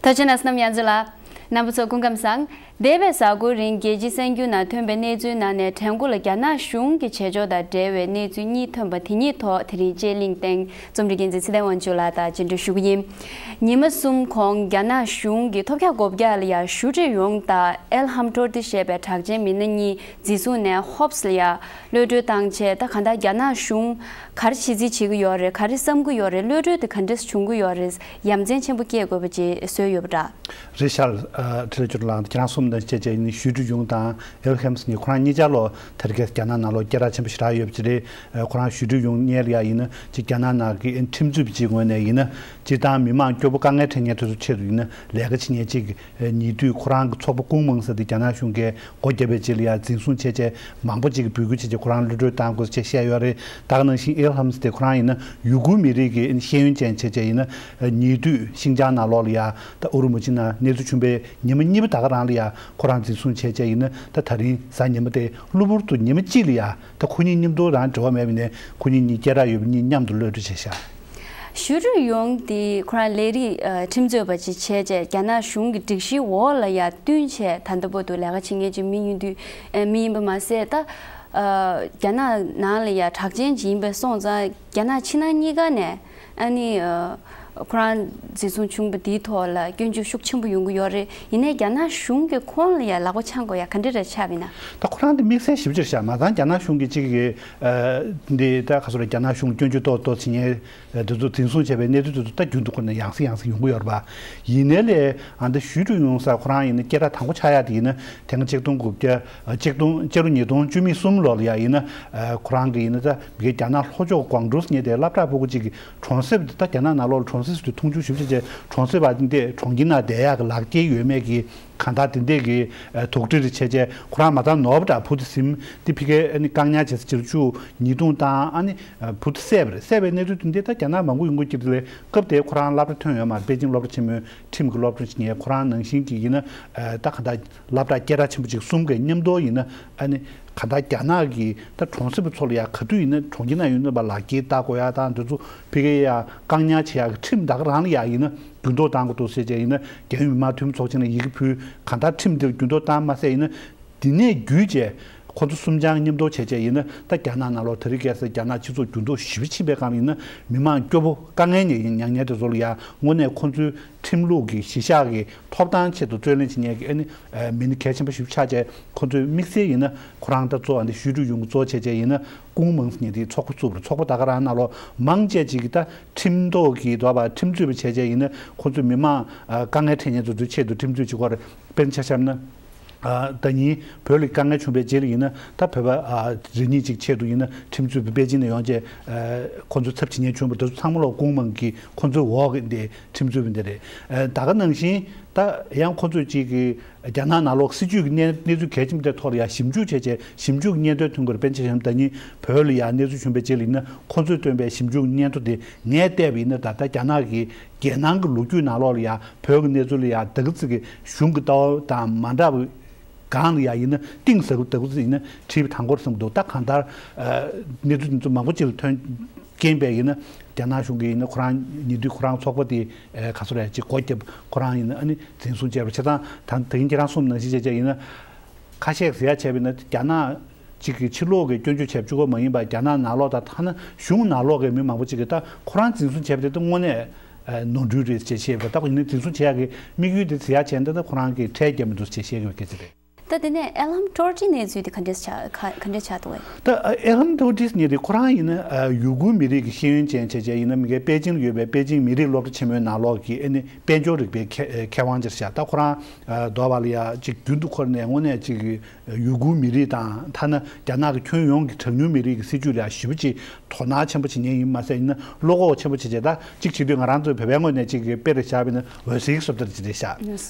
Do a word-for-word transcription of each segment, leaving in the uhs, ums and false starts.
ཐོས་བྱེད་ནང་བསྣམས་ཡང་རྩེ་ལ། རྣམ་པ་ཚོ་སྐུ་ཁམས་བཟང་། འདས་པའི་གཟའ་འཁོར་རིང་རྒྱལ་སྤྱིའི་གསར་འགྱུར་ནང་ཐོན་པའི་གནས་ཚུལ་ནང་ནས་དྲན་སྐུལ་ལ་རྒྱ་ནག་གཞུང་གི་བྱེད་ཕྱོགས་དང་འབྲེལ་བའི་གནས་ཚུལ་གཉིས་ཐོན་པ་དེ་གཉིས་ཐོག་དེ་རིང་དཔྱད་གླེང་སྟེང་རྩོམ་སྒྲིག་འགན་འཛིན་ཚེ་བརྟན་དབང་ཕྱུག་ལགས་དང་མཇལ་འཕྲད་ཞུ་གི་ཡིན། ཉི་མ་གསུམ་གོང་རྒྱ་ནག་གཞུང་གིས་ཐོལ་རྒྱག་སྒོ་རྒྱག་ལ་ཡ་ཞུ་ཀྲི་ཡོང་དང་ཨེལ་ཧམ་ཏོར་ཏི་ཞེས་པའི་གྲགས་ཅན་མི་སྣ་གཉིས་འཛིན་བཟུང་ནས་ཧོབ་སི་ལ་ཡ་གློད་གྲོལ་བཏང་བྱས། ད་གང་ལྟར་རྒྱ་ནག་གཞུང་ག་རེ་བྱེད་རྩིས་བྱེད་ཀྱི་ཡོད་རེད། ག་རེ་བསམ་གྱི་ཡོད་རེད། གློད་གྲོལ་དེ་ག་འདྲས་བྱུང་གི་ཡོད་རེད། ཡ་མཚན་ཆེན་པོ་སྐྱེས་དགོས་པ་ཅིག་བཟོས་ཡོད་པ་འདྲ། རེད་ཤག་ཨ། ཁྲི་ལ་ཅུ་ལགས། ཁྱེད་རང་གསུམ་དང་བཅས་བྱས་ནི་ཞུ་ཀྲི་ཡོང་དང་ཨེལ་ཧམ་སི་ནི་ཁོ་རང་གཉིས་ཆ་ལོ་དེ་རིང་རྒྱ་ནག་ནང་ལོ་སྐད་གྲགས་ཆེན་པོ་ཞེ་དྲག་ཡོད་པ་ཅིག་རེད། ཨ། ཁོ་རང་ཞུ་ཀྲི་ཡོང་སྔོན་ལ་ཡ་ཡིན་ན་ཅིག་རྒྱ་ནག་ནང་གི་ཁྲིམས་རྩོད་པ་ཅིག་ངོས་ནས་ཡིན་ན་སྤྱིར་བཏང་མི་མང་སྐྱོ་པོ་དཀའ་ངལ་འཕྲད་མཁན་དེ་ཚོ་ཆེད་དུ་ཡིན་ན་ལས་ཀ་བྱེད་མཁན་ཅིག་ཉེ་དུས་ཁོ་རང་གི་ཚོགས་པ་ཀུང་མང་ཟེར་དེ་རྒྱ་ནག་གཞུང་གིས་སྒོ་བརྒྱབ་པའི་རྗེས་ལ་ཡ་འཛིན་བཟུང་བྱས་བྱས་མང་པོ་ཅིག་གིས་འབོད་སྐུལ་བྱས་བྱས་ཁོ་རང་གློད་གྲོལ་བཏང་དགོས་ཅེས་བཤད་ཡོད་རེད། ད་ག་ནང་བཞིན་ཨེལ་ཧམ་སི་དེ་ཁོ་རང་ཡིན་ན་ཡུ་གུར་མི་རིགས་ཀྱི་ཤེས་ཡོན་ཅན་བྱས་བྱས་ཡིན་ན་ཉེ་དུས་ཤིང་ཅང་ནང་ལོགས་ལ་ཡ་ད་ཨུ་རུ་མུ་ཆི་ནང་གནས་ཚུལ་བྱུང་པའི་ཉི་མ་གཉིས་པ་ད་ག་རང་ལ་ཡ་ཁོ་རང་འཛིན་བཟུང་བྱས་བྱས་ཡིན་ན་ད་ད་རིང་གཟའ་ཉི་མ་དེ་གློ་བུར་དུ་ཉི་མ་གཅིག་ལ་ཡ་ད་ཁོ་གཉིས་མཉམ་དུ་རང་འབྲེལ་བ་མེད་པ་ནས་ཁོ་གཉིས་གཉིས་སྐད་གྲགས་ཡོད་པ་གཉིས་མཉམ་དུ་གློད་གྲོལ་བྱས་ཤག་ཞུ་ཀྲི་ཡོང་དེ་ཁོ་རང་ལས་རིགས་ཨ་ཁྲིམས་རྩོད་པ་ཅིག་བྱས་རྗེས་རྒྱ་ནག་གཞུང་གི་སྒྲིག་གཞིའི་འོག་ལ་ཡ་བསྟུན་བྱས་ད་ལྟ་བར་དུ་ལས་ཀ་བྱེད་མཁན་ཅིག་མི་ཡིན་དུས་ཨ་མི་ཡིན་པ་མ་ཟད་ད་ཨ་རྒྱ་ནག་ནང་ལ་ཡ་གྲགས་ཅན་ཅིག་ཡིན་པ་སོང་ཙང་རྒྱ་ནག་ཕྱི་ནང་གཉིས་ཀ་ནས་ཨ་ནི་ཨ་ཁོ་རང་འཛིན་བཟུང་བྱུང་བ་དེའི་ཐོག་ལ་སྐྱོན་བརྗོད་ཤུགས་ཆེན་པོ་ཡོང་གི་ཡོད་རེད། ཡིན་ནའི་རྒྱ་ནག་གཞུང་གིས་ཁོང་ལ་ཡ་ལག་པ་འཆང་དགོས་ཡ་ག་འདྲ་རེ་ཆགས་པ་ཡིན་ན། ད་ཁོ་རང་དེ་དམིགས་བསལ་ཞིབ་ཕྱིར་བཞག་མ་ཚང་རྒྱ་ནག་གཞུང་གིས་གཅིག་གི་ཨ་འདི་ད་ག་སོ་རེད། རྒྱ་ནག་གཞུང་སྐྱོན་བརྗོད་ཏོག་ཏོག་བྱེད་མཁན་དེ་ཚོ་འཛིན་བཟུང་བྱས་པའི་གནས་ཚུལ་དེ་ཚོ་ད་རྒྱུན་དུ་ཁོ་ན་ཡང་སེ་ཡང་སེ་ཡོང་གི་ཡོད་རེད་པ། ཡིན་ནའི་ལས་ཨ་འདི་ཞུ་ཀྲི་ཡོང་ས་ཁོ་རང་ཡིན་ན་སྐད་གྲགས་དང་པོ་ཆགས་ཡ་དེ་ཡིན་ན་དེ་སྔ་ཆིག་སྟོང་དགུ་བརྒྱ་ཨ་ཆིག་སྟོང་སྤྱི་ལོ་ཉིས་སྟོང་བཅུ་མེད་གསུམ་ལོ་ལ་ཡ་ཡིན་ན་ཨ་ཁོ་རང་གི་ཡིན་ན་ད་མི་གའི་རྒྱ་ནག་ལྷོ་ཕྱོགས་ཀོང་ཀྲུས་ཉེ་དེ་སློབ་གྲྭ་ཕྲུ་གུ་གཅིག་གི་གྲོང་གསེབ་དེ་ད་རྒྱ་ནག་ནང་ལོགས་ལ་གྲོང་གསེབ་ཟེར་དུས་མཐོང་ཆུང་ཞིབ་ཆ་བྱས་གྲོང་གསེབ་ཨ་འདི་གྲོང་ཁྱེར་ནང་བསྡད་ཡག་གི་ལག་འཁྱེར་ཡོད་མེད་ཀྱི་གང་ལྟར་དེ་འདྲས་ཀྱི་ཨ་དོགས་འདྲི་རེ་བྱས་རྗེས་ཁོ་རང་མ་ཚང་ནོར་བ་འདྲ་བུ་དེ་ཟིན་དེ་ཕི་ཀའི་ཨ་ནི་བཀག་ཉར་བྱས་ཚེ་ཕྱི་ལོ་བཅུ་ཉིས་སྟོང་དང་ཨ་ནི་ཨ་བུ་དེ་བསད་པ་རེད། བསད་པའི་གནས་ཚུལ་དེ་འདྲས་ད་རྒྱ་ནག་མང་པོ་ཡོང་གི་ཀྱི་དེ་ལས་སྐབས་དེ་ཁོ་རང་སློབ་གྲྭ་ཐོན་ཡོད་མ་རེད། པེ་ཅིང་སློབ་གྲྭ་ཆེན་མོའི་ཁྲིམས་ཀྱི་སློབ་གྲྭ་ཆེན་མོའི་ཁོ་རང་ནང་བཞིན་གྱི་ཡིན་ན་ཨ་ད་གང་ལྟར་སློབ་གྲྭ་སྐད་གྲགས་ཆེན་པོ་ཅིག་གསུམ་གའི་མཉམ་དུ་ཡིན་ན་ཨ་ནི་གང་ལྟར་རྒྱ་ནག་གི་ད་གྲོང་གསེབ་ཚོ་ལ་ཡ་ག་དུས་ཡིན་ན་གྲོང་ཁྱེར་ནང་ཡོད་ན་པ་ལག་འཁྱེར་བལྟ་དགོས་ཡ་དང་འདི་ཚོ་ཕི་ཀའི་ཡ་བཀག་ཉར་བྱེད་ཡ་གི་ཁྲིམས་ད་ག་རང་ལ་ཡ་ཡིན་ན་འགྱུར་ལྡོག་བཏང་དགོས་འདུག་ཟེར་བྱས་ཡིན་ན་རྒྱལ་ཡོངས་མི་མང་འཐུས་མི་ཚོགས་ཆེན་ལ་ཡི་གེ་ཕུལ། གང་ལྟར་ཁྲིམས་འདིར་འགྱུར་ལྡོག་བཏང་མ་ཟད་ཡིན་ན་འདི་ནས་བརྒྱུད་བྱས་ཁོ་ཚོ་གསུམ་ཆར་མཉམ་དུ་བྱས་བྱས་ཡིན་ན་ད་རྒྱ་ནག་ནང་ལོགས་དེ་རིང་ཁ་སང་རྒྱ་ནག་སྤྱི་ཚོགས་འགྱུར་ལྡོག་ཞེ་པོ་ཕྱིན་པའི་སྒང་ལ་ཡིན་ན་མི་མང་སྐྱོ་པོ་དཀའ་ངལ་ནས་ཡིན་མྱངས་མཁན་དེ་ཚོ་ལ་ཡ་དངོས་གནས་ཁོ་ཚོའི་ཁྲིམས་ལུགས་ཀྱི་གཞི་བཞག་གི་ཐོབ་ཐང་ཆེད་དུ་རྩོད་ལེན་བྱེད་མཁན་གྱི་ཨ་ནི་མི་སྣ་གལ་ཆེན་པོ་ཞིག་ཆགས་བྱས་ཁོ་ཚོའི་དམིགས་བསལ་ཡིན་ན་ཁོ་རང་ད་གཙོ་བོ་ཨ་ནི་ཞུ་ཀྲི་ཡོང་གི་གཙོ་བྱས་བྱས་ཡིན་ན་ཀུང་མང་ཟེར་མཁན་དེའི་ཚོགས་པ་བཙུགས་པ་རེད། ཚོགས་པ་ད་ག་རང་ནང་ལོགས་མང་ཆེ་ཅིག་གིས་ད་ཁྲིམས་ཐོག་གི་དོ་བ་ཁྲིམས་རྩོད་པ་བྱས་བྱས་ཡིན་ན་ཁོ་ཚོས་མི་མང་ཨ་དཀའ་ངལ་འཕྲད་མཁན་ཚོ་ཚོའི་ཆེད་དུ་ཁྲིམས་རྩོད་བྱེད་དགོས་རེད། དཔེར་ན་ཆ་བཞག་ན། ཨ་ད་ཉིན་བོད་ལ་དཀའ་ངལ་བྱུང་བའི་རྗེས་ལ་ཡིན་ན་ད་བོད་པ་ཨ་རེ་གཉིས་ཅིག་ཆེད་དུ་ཡིན་ན་ཁྲིམས་རྩོད་པ་པེ་ཅིན་ནས་ཡོང་བྱས་ཨ་ཁོ་ཚོ་ཚབ་བྱེད་མཁན་བྱུང་བ་དེ་ཚོ་ཚང་མ་ལོག་ཀུང་མང་གི་ཁོ་ཚོའི་འོག་གི་འདི་ཁྲིམས་རྩོད་པ་འདི་རེད། ཨ་ད་ག་ནང་བཞིན་ད་ཡང་ཁོ་ཚོས་ཅིག་གི་རྒྱ་ནག་ནང་ལོག་སྲིད་ཇུས་ཀྱི་གནས་གནས་ཚུལ་གལ་ཆེན་པོ་དེ་ཐོག་ལ་ཡང་ཞིབ་འཇུག་བྱས་བྱས་ཞིབ་འཇུག་སྙན་ཐོའི་ཐོན་ཁུར་པེ་ཅིན་ཞིམ་ད་ཉིན་བོད་ལ་ཡང་གནས་ཚུལ་བྱུང་བའི་རྗེས་ལ་ཡིན་ན་ཁོ་ཚོས་བཏོན་པའི་ཞིབ་འཇུག་སྙན་ཐོ་དེ་ངས་བལྟས་པ་ཡིན་ན་ད་ལྟ་རྒྱ་ནག་གི་རྒྱལ་ནང་གི་ལོ་རྒྱུས་ནང་ལོགས་ལ་ཡང་བོད་ཀྱི་གནས་ཚུལ་ལ་ཡང་ད་གི་ཙི་གི་གཞུང་གི་ལྟ་བ་དང་མ་འདྲ་བའི་སྒང་ལ་ཡང་ཡིན་ན་གཏིང་ཟབ་ཟབ་ཙི་ཡིན་ན་བྲིས་པ་དང་པོར་བསམ་གི་འདུག་ད་གང་ལྟར་ཨ་གནས་ཚུལ་འདི་ཚོ་མང་པོ་ཅིག་ལ་ཐོན་རྐྱེན་པས་ཡིན་ན་རྒྱ་ནག་གཞུང་གིས་ཡིན་ན་ཁོ་རང་ཉེ་དུས་ཁོ་རང་ཚོགས་པ་དེ་ཨ་ག་ཚོད་རེད་ཅིག་སྒོ་བརྒྱབ་ཁོ་རང་ཡིན་ན་ཨ་ནི་འཛིན་བཟུང་བྱས་པ་བྱས་ཙང་ད་དེ་རིང་ཁྱེད་རང་གསུངས་ནང་བཞིན་བྱས་བྱས་ཡིན་ན་ཁ་ཤས་ཟེར་ཡ་བྱས་པ་ཡིན་ན་རྒྱ་ནག་གཅིག་གི་ཕྱི་ལོགས་ཀྱི་སྐྱོན་བརྗོད་བྱས་བཅུག་པ་མ་ཡིན་པར་རྒྱ་ནག་ནང་ལོགས་དང་ཐ་ན་གཞུང་ནང་ལོགས་ཀྱི་མི་མང་པོ་གཅིག་གིས་ད་ཁོ་རང་འཛིན་བཟུང་བྱས་པ་དེ་ད་དངོས་གནས་ནོར་འཁྲུལ་རེད་ཅེས་བཤད་པ་ད་ཁོ་ཡིན་ན་འཛིན་བཟུང་བྱེད་ཡག་གི་དམིགས་ཡུལ་དེ་བརྩི་ཡག་བྱས་ན་ད་ཁོ་རང་གིས་ཁྲལ་བརྒྱབ་མི་འདུག་ཅེས་བཤད་ཀྱི་ཡོད་སྐད་ཆ་རེད། ད་དེ་ནས་ཨེལ་ཧམ་ཏོར་ཅི་གནས་ཚུལ་དེ་ག་འདྲས་ཆགས་ག་ག་འདྲས་ཆགས་འདུག་གས། ད་ཨེལ་ཧམ་ཏོར་ཅི་ཟེར་མཁན་དེ་ཁོ་རང་ཡིན་ན་ཡུ་གུར་མི་རིགས་ཀྱི་ཤེས་ཡོན་ཅན་བྱས་བྱས་ཡིན་ན་མི་གའི་པེ་ཅིང་ལ་ཡོད་པའི་པེ་ཅིང་མི་རིགས་སློབ་གྲྭ་ཆེན་མོའི་ནང་ལོགས་ཀྱི་ཨེ་ནི་དཔལ་འབྱོར་རིག་པའི་མཁས་མཁས་དབང་ཅིག་རེད་ཤག་ད་ཁོ་རང་འདོད་པ་ལ་ཡ་ཅིག་རྒྱུན་དུ་འཁོར་ནས་དངོས་གནས་ཅིག་ཡུ་གུར་མི་རིགས་དང་ཐ་ན་རྒྱ་ནག་གི་ཁྱོན་ཡོངས་ཀྱི་གྲངས་ཉུང་མི་རིགས་ཀྱི་སྲིད་བྱུས་ལ་ཞེ་པོ་ཅིག་དོ་སྣང་ཆེན་པོ་བྱེད་མཁན་ཡིན་མ་ཟད་ཡིན་ན་བློ་ཁོག་ཆེན་པོ་བྱེད་བྱས་ད་གཅིག་བྱེད་དུས་ང་རང་ཚོའི་བོད་པའི་ངོས་ནས་གཅིག་གི་དཔེ་རེ་བཞག་པ་ཡིན་ན་འོད་ཟེར་གྱི་སོབ་དར་ཅིག་རེད་ཤག་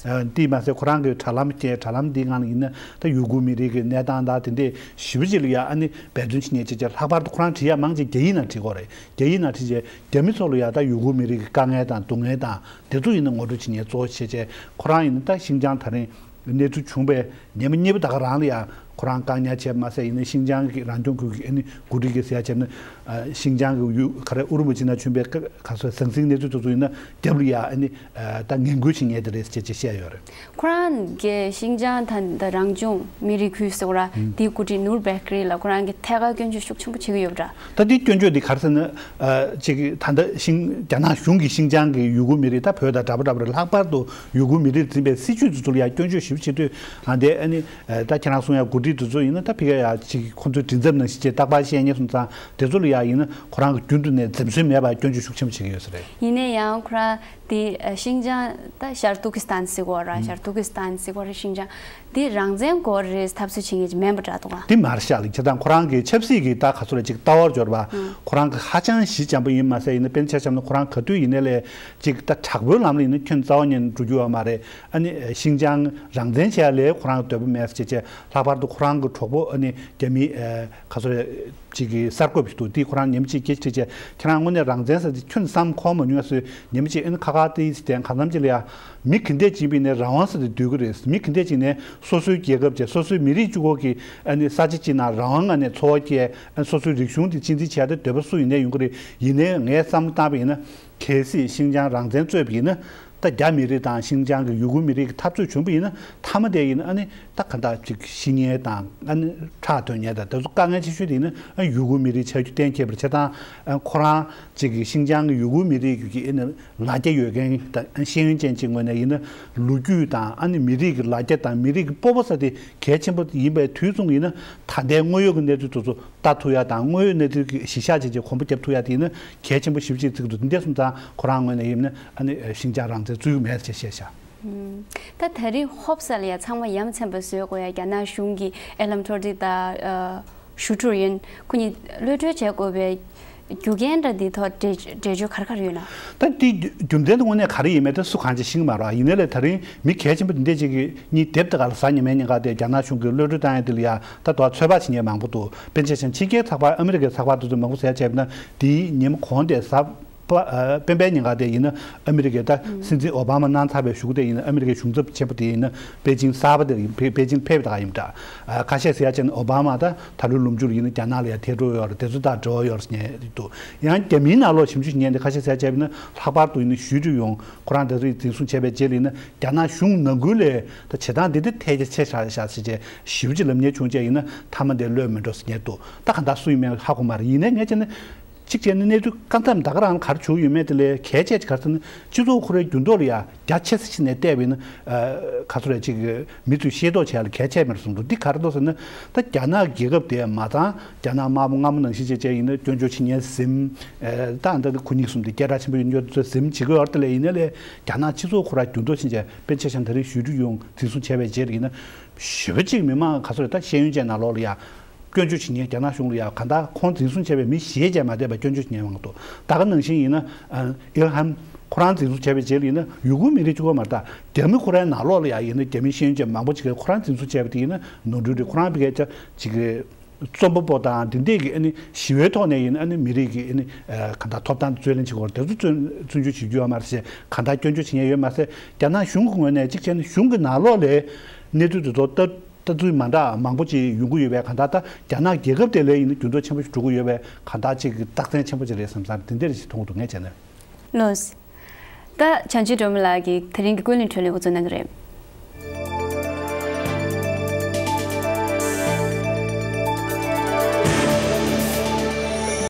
དེས་མ་ཟད་ཁོ་རང་གི་དྲ་ལམ་བཅས་དྲ་ལམ་འདིའི་ངང་ལ་ཡིན་ན་ད་ཡུ་གུར་མི་རིགས་ཀྱི་གནས་སྟངས་དང་དེ་འདྲས་ཞེ་པོ་ཅིག་ལ་ཡ་ཨ་ནི་འབད་བརྩོན་བྱེད་མཁན་བྱེད་བྱས་ལྷག་པར་དུ་ཁོ་རང་བྲིས་ཡ་མང་ཆེ་རྒྱ་ཡིག་ནང་བྲིས་ཀྱི་ཡོད་རེད། རྒྱ་ཡིག་ནང་བྲིས་བྱས་རྒྱ་མི་ཚོ་ལ་ཡ་ད་ཡུ་གུར་མི་རིགས་ཀྱི་དཀའ་ངལ་དང་སྡུག་བསྔལ་དང་དེ་ཚོ་ཡིན་ན་ངོ་སྤྲོད་བྱེད་མཁན་གཙོ་བོ་བྱས་བྱས་ཁོ་རང་ཡིན་ན་ད་ཤིང་ཅང་ད་རིང་གནས་ཚུལ་བྱུང་བའི་ཉི་མ་གཉིས་པ་ད་ག་རང་ལ་ཡང་ ཁོ་རང་བཀག་ཉར་བྱས་མ་ཟད་ཡིན་ན་ཤིན་ཅང་གི་རང་སྐྱོང་ཁུལ་གྱི་ཨ་ནི་འགོ་ཁྲིད་ཀྱི་ཟེར་ཡ་བྱས་ན་ཤིན་ཅང་གི་ཡུལ་ག་རེ་ཨུ་རུ་མུ་ཅི་ན་བྱོན་པའི་ག་སོ་ཟང་ཟིང་གནས་ཚུལ་དེ་ཚོ་ཡིན་ན་རྒྱབ་ལ་ཡ་ཨ་ནི་ད་ངན་སྐུལ་བྱེད་མཁན་དེ་རེད་ཅེས་ཅེས་བཤད་ཡོད་རེད། ཁོ་རང་གིས་ཤིན་ཅང་ད་ད་རང་སྐྱོང་མི་རིགས་ཁུལ་ཟེར་བ་ར་དེའི་འགོ་ཁྲིད་ནུར་བེག་རི་ལ་ཁོ་རང་གིས་ཐད་ཀར་སྐྱོན་བརྗོད་ཤུགས་ཆེན་པོ་བྱེད་ཀྱི་ཡོད་པ་འདྲ། ད་དེ་སྐྱོན་བརྗོད་དེ་ག་རེ་ཟེར་ན་ཅིག་ད་ལྟ་ཤིང་རྒྱ་ནག་གཞུང་གིས་ཤིན་ཅང་གི་ཡུ་གུར་མི་རིགས་ད་བོད་དང་འདྲ་པོ་འདྲ་པོ་རེད། ལྷག་པར་དུ་ཡུ་གུར་མི་རིགས་འཛིན་པའི་སྲིད་བྱུས་དེ་ཚོ་ལ་ཡང་སྐྱོན་བརྗོད་ཞིབ་བྱེད་དུས་ཨ་འདས་ཨ་ནི་ད་ཁྱེད་རང་གསུང་ཡ་འགོ་ཁྲིད་དེ་ཚོ་ཡིན་ན་ད་ཕ་གི་ཡ་ཅིག་ཁོང་ཚོའི་མགྲིན་ཚབ་ནང་བཞིན་བྱས་རྟག་པར་བཤད་མཁན་སོང་ཙང་དེ་ཚོ་ལ་ཡང་ཡིན་ན་ཁོ་རང་གི་རྒྱུན་དུ་ནས་འཛེམ་ཟོན་མེད་པར་སྐྱོན་བརྗོད་ཤུགས་ཆེན་པོ་བྱེད་ཀྱི་ཡོད་ས་རེད། ཡིན་ན་ཡང་ཁོ་རང་དེ་ཤིང་ཅང་ད་ཤར་ཏུར་ཀི་སི་ཐན་ཟེར་གོ་ར་ཤར་ཏུར་ཀི་སི་ཐན་ཟེར་གོ་ར་ཤིང་ཅང་དེ་རང་བཙན་དགོས་རེད་འཐབ་རྩོད་བྱེད་མཁན་ཅིག་མིན་པ་འདྲ་འདུག་ག་དེ་མར་བཞག་ལ་བྱེད་སྟངས་ཁོ་རང་གི་ཆབ་སྲིད་ཀྱི་ད་ག་ཚོད་རེད་ཅིག་ལྟ་བར་འབྱོར་བ་ཁོ་རང་གི་ཧ་ཅང་ཞི་འཇམ་པོ་ཡིན་མ་ཟད་ཡིན་ན་དཔེར་ན་ཆ་བཞག་ན་ཁོ་རང་ག་དུས་ཡིན་ནའི་ལས་ཅིག་ད་དྲག་པོའི་ལམ་ལ་ཡིན་ན་ཁྱོན་རྩ་བ་ཉིད་ནས་འགྲོ་རྒྱུ་ཡོད་མ་རེད། ཨ་ནི་ཤིང་ཅང་རང་བཙན་བྱས་ལས་ཁོ་རང་འདོད་པ་མེད་ཟེར་བྱས་ལྷག་པར་དུ་ཁོ་རང་གི་གྲོགས་པོ་ཨ་ནི་རྒྱ་མི་ག་ཚོད་རེད། ཅིག་གི་གསར་འགོད་པ་ཞིག་འདུག་དེས་ཁོ་རང་ཉིན་མོ་གཅིག་སྐད་ཆ་དྲིས་བྱས་ཁྱེད་རང་དངོས་གནས་རང་བཙན་ཟེར་དེ་ཁྱོན་བསམ་གོ་མ་མྱོང་ཟེར། ཉིན་མོ་གཅིག་ཨ་ནི་ཁ་ཁ་དེ་ཡིས་དེ་གང་འཚམ་ཅིག་ལ་ཡ་མི་ག་འདྲས་ཅིག་ཡིན་པ་ཡིན་ནའི་རང་དབང་ཟེར་དེ་འདོད་ཀྱི་རེད། མི་ག་འདྲས་ཅིག་ནས་སོ་སོའི་རྒྱལ་ཁབ་བྱས་སོ་སོའི་མི་རིགས་གཅིག་པོ་གི་ཨ་ནི་ས་ཆ་གཅིག་ནང་རང་དབང་ངང་ནས་འཚོ་བ་སྐྱེལ་ཨ་ནི་སོ་སོའི་རིག་གཞུང་དེ་གཅེས་འཛིན་བྱེད་ཡ་དེ་འདོད་པ་སུ་ཡིན་ནའི་ཡོང་གི་རེད། ཡིན་ནའི་ངས་བསམ་བློ་བཏང་བ་ཡིན་ན་གལ་སྲིད་ཤིང་ཅང་རང་བཙན་རྩོད་པ་ཡིན་ན། ད་རྒྱ་མི་རིགས་དང་ཤིན་ཅང་གི་ཡུ་གུར་མི་རིགས་ཀྱི་འཐབ་རྩོད་བྱུང་བ་ཡིན་ན་མཐའ་མ་དེ་ཡིན་ན་ཨ་ནི་ད་ག་འདྲ་ཅིག་ཤི་ཉེན་དང་ཨ་ནི་ཁྲག་ཐོན་ཉེན་དང་དེ་ཚོ་དཀའ་ངལ་ཆེ་ཤོས་དེ་ཡིན་ན་ཨ་ཡུ་གུར་མི་རིགས་ཆགས་རྒྱུ་གཏན་འཁེལ་བ་རེད། བྱས་ཙང་ཨ་ཁོ་རང་ཅིག་གི་ཤིན་ཅང་གི་ཡུ་གུར་མི་རིགས་ཀྱི་ཨ་ནི་ལ་རྒྱ་ཡོད་མཁན་དང་ཤེས་ཡོན་ཅན་ཅིག་ངོས་ནས་ཡིན་ན་ལོ་རྒྱུས་དང་ཨ་ནི་མི་རིགས་ཀྱི་ལ་རྒྱ་དང་མི་རིགས་ཀྱི་སྤོབས་པ་ཟེར་དེ་གལ་ཆེན་པོ་ཡིན་པའི་དུས་མཚུངས་ཡིན་ན་ད་ལྟའི་དངོས་ཡོད་ཀྱི་གནས་ཚུལ་དེ་ཚོ་ལྟ་ཐུབ་ཡ་དང་དངོས་ཡོད་གནས་ཚུལ་གྱི་གཞི་བཞག་བྱས་རྗེས་གོམ་པ་རྒྱབ་ཐུབ་ཡ་དེ་ཡིན་ན་གལ་ཆེན་པོ་ཞེ་པོ་ཅིག་བརྩི་གི་འདུག་འདི་འདྲ་སོང་ཙང་ཁོ་རང་ངོས་ནས་ཡིན་ན་ཨ་ནི་ཤིན་ཅང་རང་བཙན་རྩོད་ཀྱི་མེད་ཅེས་བཤད་བཞག་ད་དེ་རིང་ཧོབ་ས་ལ་ཡ་ཚང་མ་ཡ་མཚན་པ་བཟོས་དགོས་ཡ་རྒྱ་ནག་གཞུང་གི་ཨེ་ལམ་ཐོར་ཏི་དང་ཞུ་ཀྲུའུ་ཡོན་ཁོ་གཉིས་གློད་གྲོལ་བྱེད་དགོས་པའི་རྒྱུ་རྐྱེན་འདྲ་འདི་ཐོག་འགྲེལ་འགྲེལ་བརྗོད་ག་རེ་ག་རེ་ཡོད་ན། ད་འདི་རྒྱུ་མཚན་དེ་དངོས་གནས་ག་རེ་ཡིན་མིན་དེ་སུ་གང་ཅིག་ཤེས་ཀྱི་མ་རེད། ཡིན་ནའི་ལས་དེ་རིང་མི་གལ་ཆེན་པོ་འདི་འདྲས་ཅིག་གིས་གཉིས་སྡེབ་དེ་ག་ལ་གཟའ་ཉི་མའི་ཉིན་ག་དེ་རྒྱ་ནག་གཞུང་གིས་གློད་གྲོལ་བཏང་ཡ་དེ་ལ་ཡ་ད་དུང་ཚོད་དཔག་བྱེད་མཁན་མང་པོ་འདུག་དཔེར་ན་ཆ་བཞག་ན་ཕྱི་རྒྱལ་ཚགས་པར་ཨ་མི་རི་ཀའི་ཚགས་པར་དེ་ཚོས་མང་པོ་ཟེར་བྱས་ན་དེའི་ཉིན་མོ་གོང་དེ་གཟའ་པ་ཨ་སྤེན་པའི་ཉིན་ག་དེ་ཡིན་ན་ཨ་མི་རི་ཀའི་ད་སྲིད་འཛིན་ཨོ་བྷ་མ་གནང་ཚར་བའི་གཞུག་དེ་ཡིན་ན་ཨ་མི་རི་ཀའི་གཞུང་ཚབ་ཆེན་པོ་དེ་ཡིན་ན་པེ་ཅིང་གསར་པ་དེ་ཡིན་པེ་པེ་ཅིང་ཕེབས་ད་ག་ཡིན་འདྲ། ཨ་ཁ་ཤས་ཟེར་ཡ་བྱས་ན་ཨོ་བྷ་མ་ད་ད་ལོའི་ལོ་མཇུག་ལ་ཡིན་ན་རྒྱ་ནག་ལ་ཡ་ཐད་འགྲོ་ཡོད་རེད། དེ་ཚོ་དང་འབྲེལ་བ་ཡོད་རེད་ཟེར་མཁན་འདུག་ཡང་རྒྱ་མིའི་ནང་ལོགས་ཞིབ་འཇུག་བྱེད་མཁན་དེ་ཁ་ཤས་ཟེར་ཡ་བྱས་ན་ལྷག་པར་དུ་ཡིན་ན་ཞུས་ཀྲུའུ་ཡོང་ཁོ་རང་དེ་ཚོ་འཛིན་བཟུང་བྱས་པའི་རྗེས་ལ་ཡིན་ན་རྒྱ་ནག་གཞུང་ནང་ཁུལ་ལས་ད་བྱེད་སྟངས་འདི་འདི་ཐལ་ཆ་ཆེ་ཤག་ཤག་ཟེར་བྱས་ཞིབ་ཅིག་ལབ་མཁན་བྱུང་བྱས་ཡིན་ན་མཐའ་མ་དེ་གློད་མི་འགྲོ་ཟེར་མཁན་འདུག་ད་ག་འདྲ་སུ་ཡིན་མིན་ཧ་གོ་མ་རེད། ཡིན་ནའི་ངས་བྱས་ན། གཅིག་བྱས་ན་གནས་ཚུལ་སྐབས་མཚམས་ད་ག་རང་ག་རེ་བྱུང་ཡོད་མེད་དེ་ལས་གལ་ཆེ་ག་རེ་ཟེར་ན་སྤྱི་ཚོགས་ཁོ་རའི་འགྱུར་ལྡོག་ལ་ཡ་རྒྱ་ཆེ་ས་ཕྱིན་ནས་བལྟས་པ་ཡིན་ན་ག་ཚོད་རེད་ཅིག་མི་ཚོས་ཤེས་རྟོགས་བྱས་ལ་གལ་ཆེ་མེད་གསུངས་འདུག་འདི་ག་རེ་འདུག་ཟེར་ན་ད་རྒྱ་ནག་རྒྱལ་ཁབ་དེ་མ་ཚང་རྒྱ་ནག་དམར་པོ་སྔ་མོ་ནང་བཞིན་བྱས་བྱས་ཡིན་ན་སྐྱོན་བརྗོད་བྱེད་མཁན་ཟིན་ད་འདི་ཁོ་གཉིས་གསུམ་དེ་སྐད་གྲགས་ཆེན་པོ་ཡོད་མཁན་ཚོས་ཟིན་བྱེད་ཀྱི་ཡོད་རེད། དེ་ལས་ཡིན་ནའི་ལས་རྒྱ་ནག་སྤྱི་ཚོགས་ཁོ་ར་འགྱུར་ལྡོག་ཕྱིན་བྱས་དཔེར་ན་ཆ་བཞག་ན་ད་རེས་ཞུས་ཀྲུའུ་ཡོང་འཛིན་བཟུང་བྱས་པའི་རྗེས་ལ་ཡིན་ན་ཞེ་པོ་ཅིག་མི་མང་ག་ཚོད་རེད་ད་ཤེས་ཡོན་ཅན་ནང་ལོགས་ལ་ཡ། སྐྱོན་བརྗོད་བྱེད་མཁན་རྒྱ་ནག་གཞུང་ལ་ཡང་གང་ལྟར་ཁོང་འཛིན་བཟུང་བྱས་པའི་མི་ཞེ་ཅན་མ་བསྡད་པར་སྐྱོན་བརྗོད་བྱེད་མཁན་མང་པོ་འདུག་ད་ག་ནང་བཞིན་ཡིན་ན་ཨིལ་ཧམ་ཁོ་རང་འཛིན་བཟུང་བྱས་པའི་རྗེས་ལ་ཡིན་ན་ཡུ་གུར་མི་རིགས་གཅིག་པོ་མ་རེད། ད་རྒྱ་མི་ཁོ་རའི་ནང་ལོགས་ལ་ཡང་ཡིན་ན་རྒྱ་མི་ཤེས་ཡོན་ཅན་མང་པོ་ཅིག་གིས་ཁོ་རང་འཛིན་བཟུང་བྱས་པ་དེ་ཡིན་ན་ནོར་འཁྲུལ་རེད། ཁོ་རང་ཕ་གིར་ཅིག་རྩོམ་པ་པོ་དང་དེ་འདྲས་ཀྱི་ཨ་ནི་ཞི་བའི་ཐོག་ནས་ཡིན་ཨ་ནི་མི་རིགས་ཀྱི་ཨ་ནི་གང་ལྟར་ཐོབ་ཐང་རྩོད་ལེན་བྱེད་དགོས་རེད། དེ་ཚོ་བཙོན་བཙོན་འཇུག་བྱེད་རྒྱུ་ཡོད་མ་རེད་ཟེར་གང་ལྟར་སྐྱོན་བརྗོད་བྱེད་མཁན་ཡོད་མ་ཟད་རྒྱ་ནག་གཞུང་གི་ངོས་ནས་གཅིག་བྱས་ན་གཞུང་གི་ནང་ལོགས་ལ་གནས་ཚུལ་དེ་ཚོ་ལྟ་ལྟ་ཚུལ་མ་འདྲ་མང་པོ་ཅིག་ཡོང་གི་ཡོད་པས་གང་ལྟར་ད་རྒྱ་ནག་རྒྱལ་ཁབ་དེ་ལ་ཡིན་ན་འགྱུར་ལྡོག་ཆེན་པོ་ཞིག་འགྲོ་གི་ཡོད་པས་གང་ལྟར་ཅིག་གི་རྟགས་མཚན་ཆེན་པོ་ཅིག་རེད་བསམ་བསམ་དེ་འདྲ་ཞིག་མཐོང་གི་འདུག་ངས་བྱས་ན། ལགས། ད་བྱང་ཆུབ་སྒྲོལ་མ་ལགས་ཀྱིས་དེ་རིང་གི་ཀུན་གླེང་འཕྲོ་ལས་འགོ་འཛུགས་གནང་གི་རེད།